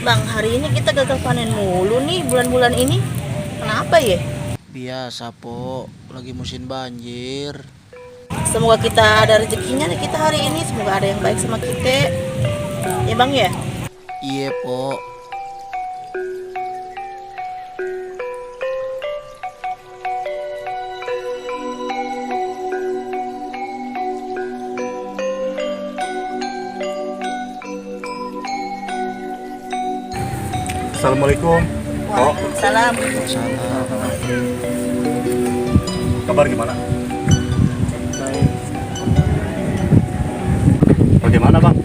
Bang, hari ini kita gagal panen mulu nih bulan-bulan ini. Kenapa ya? Biasa po, lagi musim banjir. Semoga kita ada rezekinya nih kita hari ini. Semoga ada yang baik sama kita. Ya bang ya? Iya po. Assalamualaikum. Waalaikumsalam. Salah. Kabar gimana? Baik. Bagaimana bang?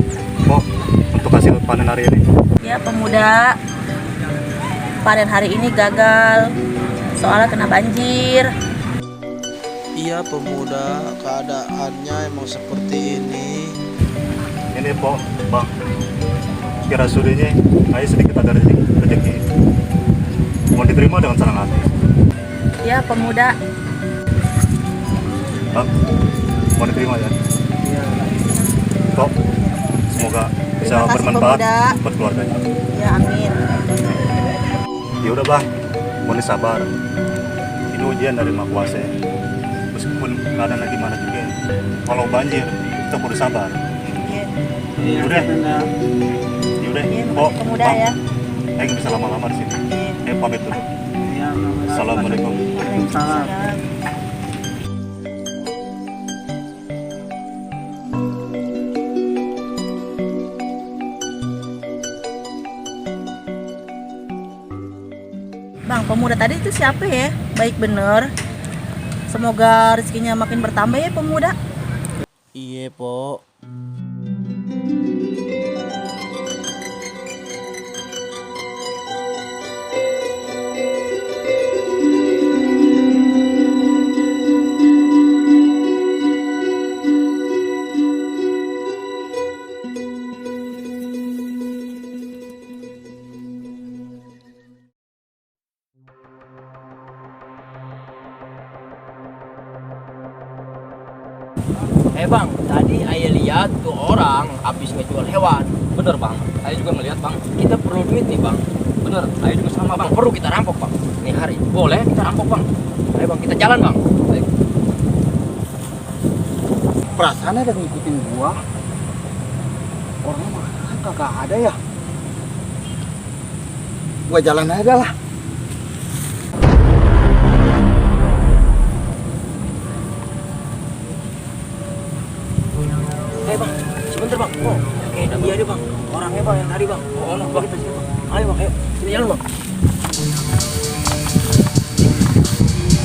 Untuk hasil panen hari ini? Ya pemuda, panen hari ini gagal. Soalnya kena banjir. Iya pemuda, keadaannya emang seperti ini. Ini bang. Kira sudahnya, ayo sedikit ada rezeki. Mau diterima dengan senang hati. Ya pemuda. Bang, mau diterima ya? Iya. Kok, semoga bisa Terima kasih, bermanfaat pemuda. buat keluarganya. Ya amin. Ya udah bang, mohon sabar. Ini ujian dari Maha Kuasa. Meskipun keadaannya gimana juga, kalau banjir kita kudu sabar. Iya. Udah, yaudah, Iya, pemuda bang, ya. Ayo bisa lama-lama di sini. Iya. Pamit dulu. Assalamualaikum. Waalaikumsalam. Bang, pemuda tadi itu siapa ya? Baik bener. Semoga rezekinya makin bertambah ya pemuda. Iya po. Bang, tadi ayah lihat tuh orang habis ngejual hewan. Bener bang, saya juga melihat bang. Kita perlu duit nih bang. Bener, saya juga sama bang. Perlu kita rampok bang. Nih hari, boleh kita rampok bang. Ayo bang, kita jalan bang. Ayo. Perasaan ada ngikutin gua. Orangnya mana kagak ada ya. Gua jalan aja lah. Bang, sebentar bang. Oh, oke, dia ada bang. Orangnya bang yang tadi bang. Oh, no, bang. Kita sini bang. Ayo bang, ayo. Sini jalan bang.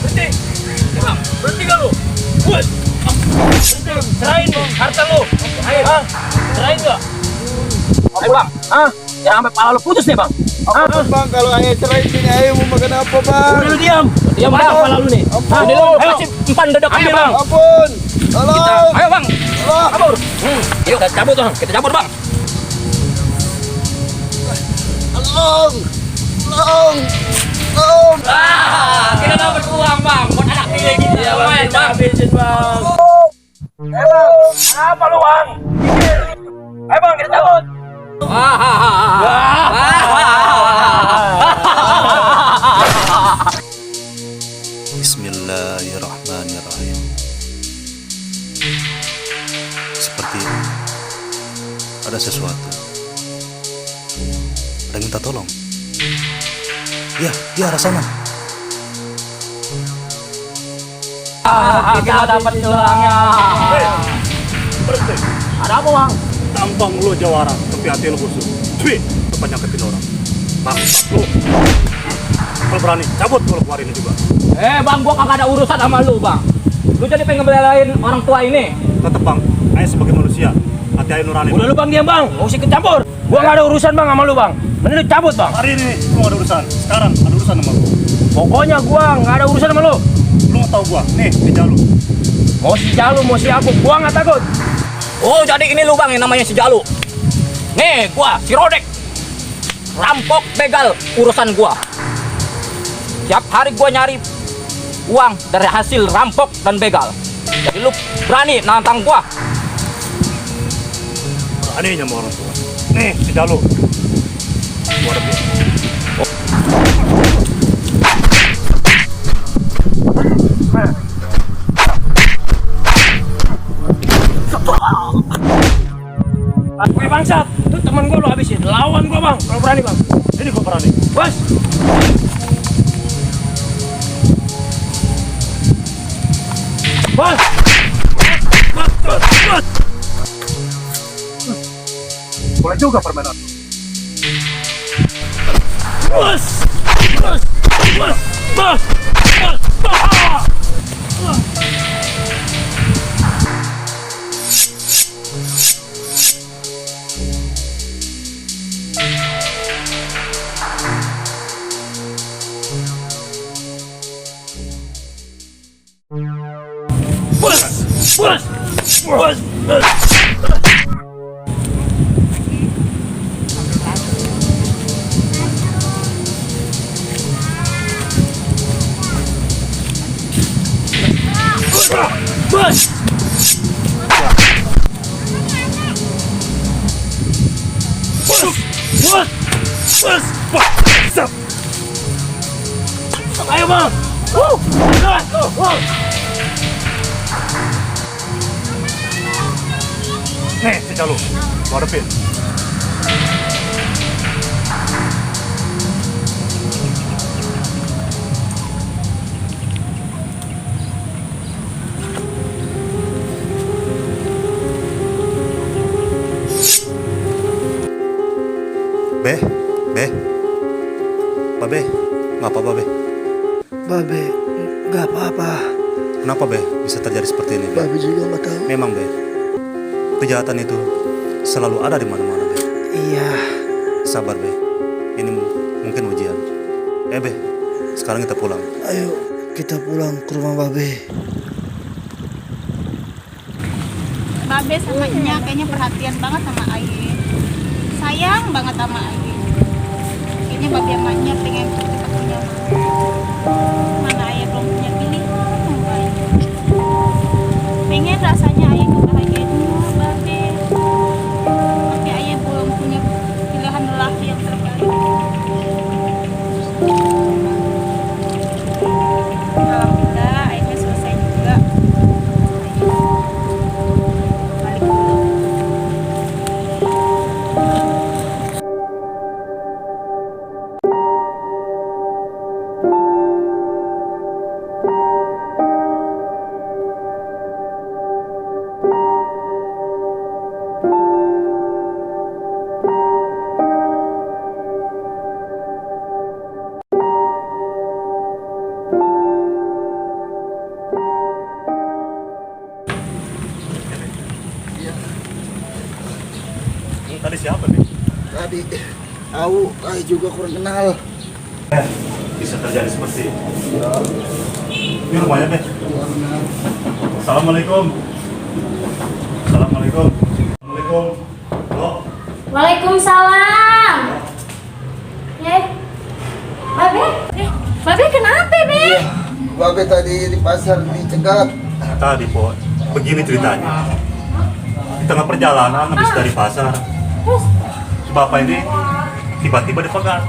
Berhenti. Bang, berhenti gak lu? Buat. Berhenti. Serahin bang, harta lu. Ayo bang, serahin gak? Ayo bang, jangan sampai pala lu putus nih bang. Apa bang, kalau ayah cerai sini ayah mau makan apa bang? Udah lu diam. Diam bang, pala lu nih. Ini lu kasih empan dadak aja bang. Ampun, tolong. Ayo bang, kabur. Yuk, kita cabut bang, kita cabut bang. Tolong. Kita dapat uang bang, buat anak tiri kita. Main bang, habisin bang. Apa lu bang? Ayo bang, kita cabut. Bismillahirrahmanirrahim. Seperti ada sesuatu. Ada yang minta tolong. Ya, di arah sana. Kita dapat tulangnya. Berhenti. Ada apa bang? Tampang lu jawara, tapi hati lu busuk. Cuy, tempat nyakitin orang. Bang, lu. Kalau berani, cabut kalau keluar ini juga. Bang, gua kagak ada urusan sama lu bang. Lu jadi pengen ngebelain orang tua ini. Tetep bang, ayah sebagai manusia, hati ayah nurani. Udah lu bang, diam bang, gak usah ikut campur. Gua gak ada urusan bang sama lu bang. Mending lu cabut bang. Hari ini lu gak ada urusan, sekarang ada urusan sama lu. Pokoknya gua gak ada urusan sama lu. Lu gak tau gua, nih, di Jalu. Mau si Jalu, mau si aku, gua gak takut. Oh, jadi ini lu bang yang namanya si Jalu. Nih, gua, si Rodek. Rampok, begal, urusan gua. Tiap hari gua nyari uang dari hasil rampok dan begal. Jadi lu berani nantang gua. Beraninya sama orang tua. Nih, si Jalu. Gua ada Pin. Woi bangsat, tuh temen gue lo habisin. Lawan gue bang, kalau berani bang. Ini gua berani. Bos. Bos. Bos. Boleh juga permainan. Bos. Bos. Bos. Bos. Bos. Bos. Bos. Bos. Bos. Bos. Bos. Bos. Ayo bang. Nih, si Jalu. Gua ada Pin. Be. Babe, nggak apa-apa, Be. Babe, nggak apa-apa. Kenapa, Be? Bisa terjadi seperti ini, Be? Babe juga nggak tahu. Memang, Be. Kejahatan itu selalu ada di mana-mana, Be. Iya. Sabar, Be. Ini mungkin ujian. Be, sekarang kita pulang. Ayo kita pulang ke rumah Babe. Babe sama Nya kayaknya perhatian banget sama Aye. Sayang banget sama Aye. Kayaknya Babe sama Nya pengen kita punya mana Aye belum punya pilihan yang baik. Pengen rasanya Aye kebahagiaan dulu Babe. Tapi Aye belum punya pilihan lelaki yang terbaik. Alhamdulillah akhirnya selesai juga. Balik dulu. Tadi siapa, Be? Tadi aku juga kurang kenal. Bisa terjadi seperti ini. Ini rumahnya, Be. Assalamualaikum. Assalamualaikum. Assalamualaikum. Halo. Waalaikumsalam. Babe? Babe kenapa, Be? Babe tadi di pasar dicegat. Tadi, Po. Begini ceritanya. Di tengah perjalanan habis dari pasar, Terus, si Bapak ini tiba-tiba dipegat.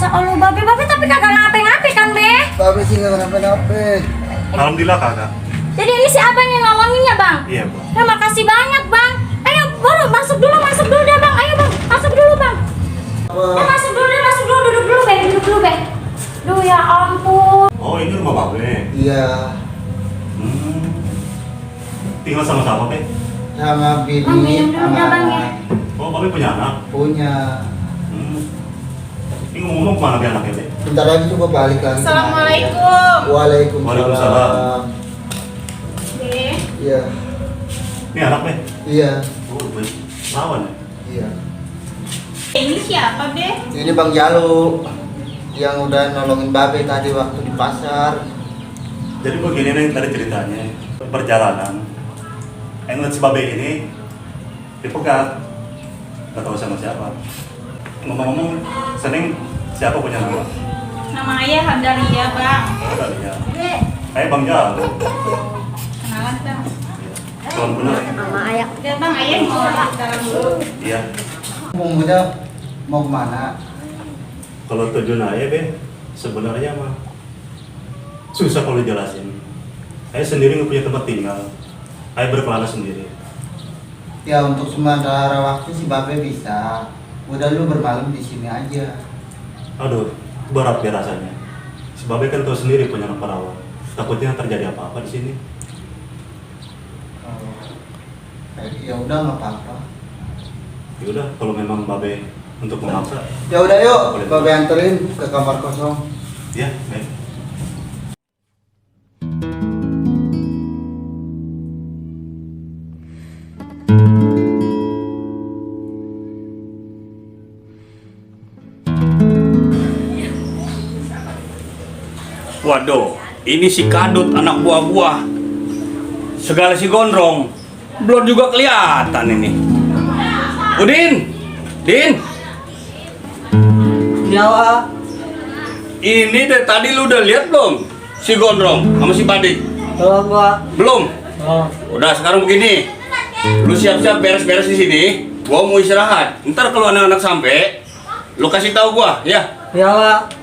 masa Allah, Babe tapi kagak ngape-ngape kan, Be? Babe sih nggak kenapa-napa. Alhamdulillah kagak. Jadi ini si abang yang nolonginnya, Bang? Iya, Bu. Terima kasih banyak, Bang. Ayo, baru masuk dulu deh, Bang. Ayo, Bang, masuk dulu, Bang. Masuk dulu, duduk dulu, Be. Duh, ya ampun. Oh, ini rumah Babe. Iya. Tinggal sama siapa, Be? Sama Bang, bini minum dulu dah, Bang, ya. Oh, Babe punya anak. Punya. Ini ngomong kemana Be anaknya, Be? Bentar lagi juga balik lagi. Assalamualaikum. Waalaikumsalam. Waalaikumsalam. Be, Iya. Ini anak, Be? Iya. Oh, Be. Lawan ya? Iya. ini siapa, Be? Ini Bang Jalu yang udah nolongin Babe tadi waktu di pasar. Jadi begini nih tadi ceritanya. Perjalanan yang ngeliat si Babe ini dipegat, gak tahu sama siapa. Ngomong-ngomong, Sening siapa punya nama? Nama Ayah Hamdalia, Bang. Oh, gak lihat. Bang Jalu. Kenalan, Bang. Tuan bener. Sama ayah. Udah, Bang, Ayah mau dalam dulu. Iya. Bumbunya mau kemana? Kalau tujuan ayah be, sebenarnya mah susah kalau dijelasin. Ayah sendiri nggak punya tempat tinggal. Ayah berkelana sendiri. Ya untuk sementara waktu si Babe bisa. Udah lu bermalam di sini aja. Aduh, berat ya rasanya. Si Babe kan tahu sendiri punya anak perawan. Takutnya terjadi apa-apa di sini. Ya udah nggak apa-apa. Ya udah, kalau memang Babe untuk memaksa, Ya udah yuk, Babe anterin ke kamar kosong. ya baik. Waduh, ini si Kadut anak buah gua. Segala si Gondrong belum juga kelihatan ini. Udin, Din. Ya Wak. Ini deh tadi lu udah lihat belum si Gondrong sama si Badik? Belum Wak. Belum. Udah sekarang begini. Lu siap-siap beres-beres di sini. Gua mau istirahat. Ntar kalau anak-anak sampai, lu kasih tahu gua, ya. Ya Wak.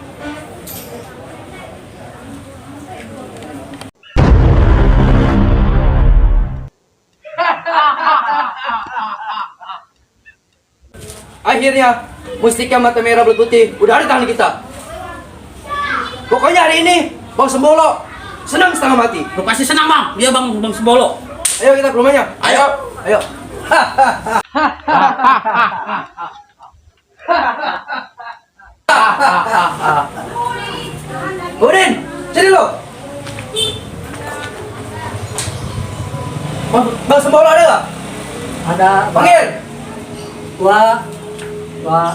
Akhirnya mustika mata merah belut putih udah ada di tangan kita. Pokoknya hari ini Bang Sembolo senang setengah mati. Lu pasti senang, Bang. Iya, Bang Sebolo. Ayo kita ke rumahnya. Ayo. Ayo. Udin, sini lo. Bang Sembolo ada nggak? Ada, Panggil. Wah, wah,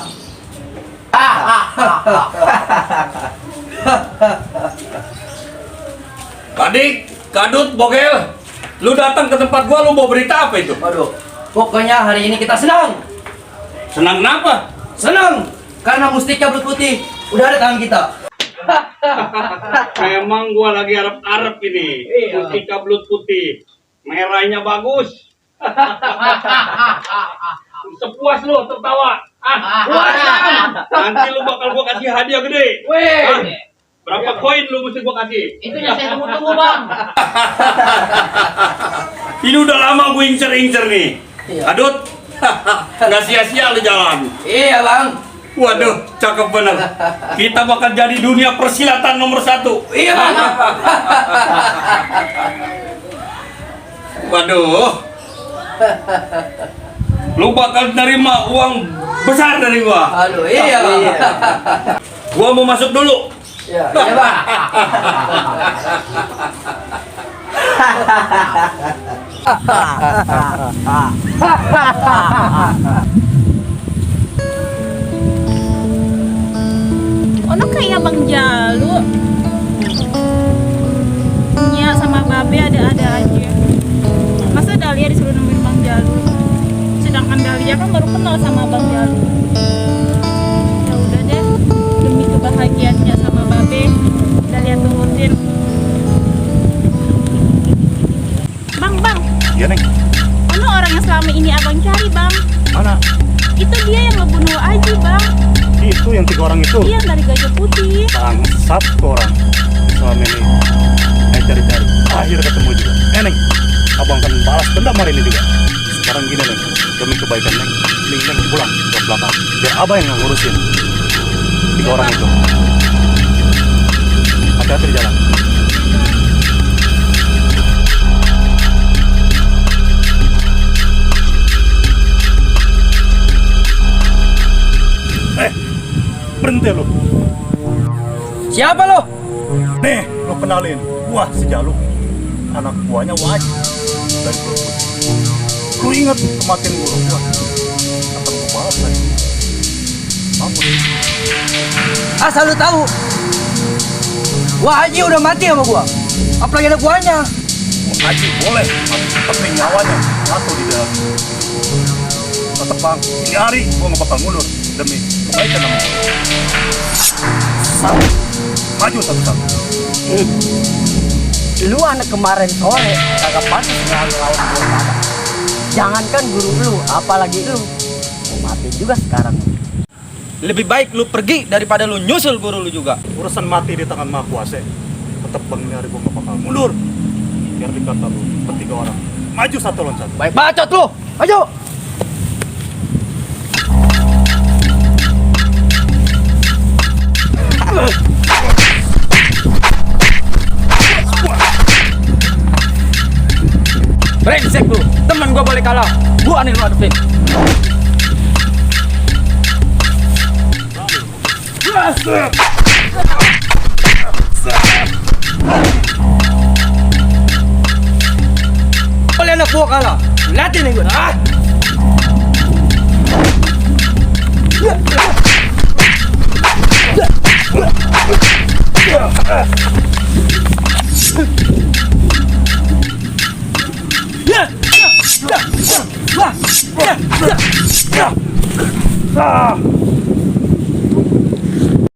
Badik, Kadut, Bogel. Lu datang ke tempat gua, lu mau berita apa itu? Waduh, pokoknya hari ini kita senang. Senang kenapa? Senang karena mustika belut putih udah ada tangan kita. Memang gua lagi arep-arep ini. Mustika belut putih. Merahnya bagus. Sepuas lu tertawa. Puas kan? Nanti lu bakal gua kasih hadiah gede. Hah? Berapa koin lu mesti gua kasih? itu yang saya tunggu-tunggu bang. Ini udah lama gue incer-incer nih. Adut, nggak sia-sia lu jalan. Iya bang. Waduh, cakep bener. Kita bakal jadi dunia persilatan nomor 1. Iya bang. Waduh. Lu bakal nerima uang besar dari gua. Aduh iya bang. Gua mau masuk dulu. Iya bang. Ono kayak Bang Jalu. Nya sama Babe ada-ada aja. Masa Dahlia disuruh nemuin Bang Jalu? Sedangkan Dahlia kan baru kenal sama Bang Jalu. Ya udah deh, demi kebahagiaannya sama Babe, Dahlia turutin. Bang, Iya neng, ono orang yang selama ini abang cari bang. mana? Itu dia yang ngebunuh Aji bang. Itu yang 3 orang itu. Iya dari Gajah Putih. Bangsat tuh orang. Selama ini saya cari-cari, akhirnya ketemu juga. Neng, abang kan balas dendam hari ini juga. Sekarang gini neng, demi kebaikan neng, neng pulang ke belakang. Biar abang yang ngurusin 3 orang itu. Hati-hati di jalan. Berhenti lu. Siapa lo? Nih, lu kenalin. Wah, si Jalu. Anak buahnya Wajib dari Pulau Putih. Lu ingat kematian guru gua? Akan gua balas lagi. Mampus. Asal lu tahu. Wah Haji udah mati sama gua. Apalagi ada buahnya. Haji boleh, tapi nyawanya jatuh di dalam. Tetep bang, ini hari gua nggak bakal mundur demi kebaikan nama gua. Satu, maju satu-satu. Lu anak kemarin sore kagak pantas ngelawan gua pada. Jangankan guru lu, apalagi lu mau mati juga sekarang. Lebih baik lu pergi daripada lu nyusul guru lu juga. Urusan mati di tangan Maha Kuasa. Tetap Bang ini hari gua nggak bakal mundur. Biar dikata lu bertiga orang. Maju satu loncat. Baik bacot lu. Maju. Brengsek lu. Temen gua boleh kalah. Gua nih lu hadepin. Boleh anak gua kalah. Liatin nih gua. Ah. Ah.